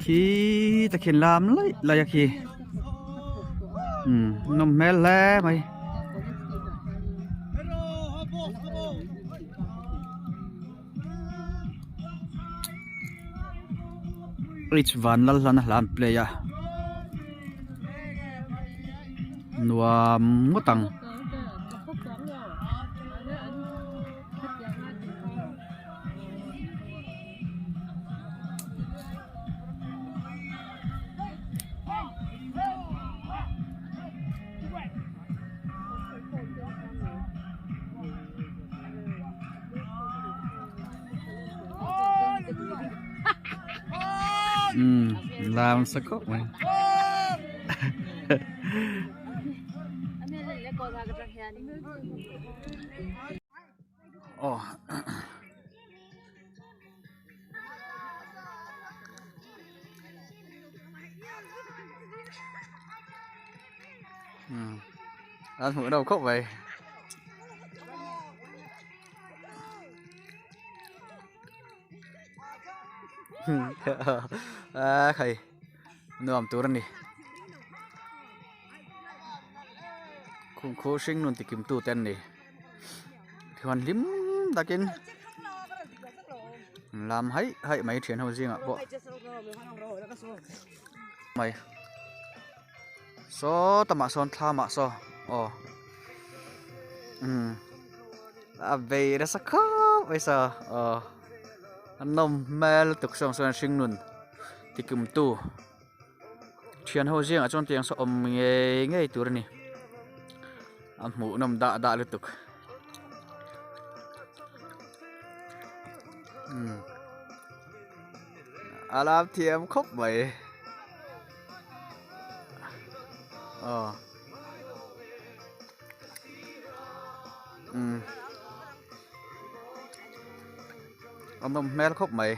Khi takhin lam laih laih a khi umm nawm hmel hle mai. H van lal hlan a hla an play a nuam ngawt ang. Umm lam sa khawp mai. Aw. Umm an hmuh no khawp mai. A khai nuam tur a ni. Khungkhu hring nun tikim tu te an ni. Thian hlim takin lam haih haih mai thian ho zingah pawh mai saw tamah sawn thlamah saw aw umm a bei nasa khawp mai saw aw a nawm hmel lutuk sawn sawn hring nun tikim tu. Thian ho zingah chuan tiang saw awm ngei ngei tur a ni a hmuh nawm dah dah lutuk umm a lam thiam khawp mai aw umm a nawm hmel khawp mai.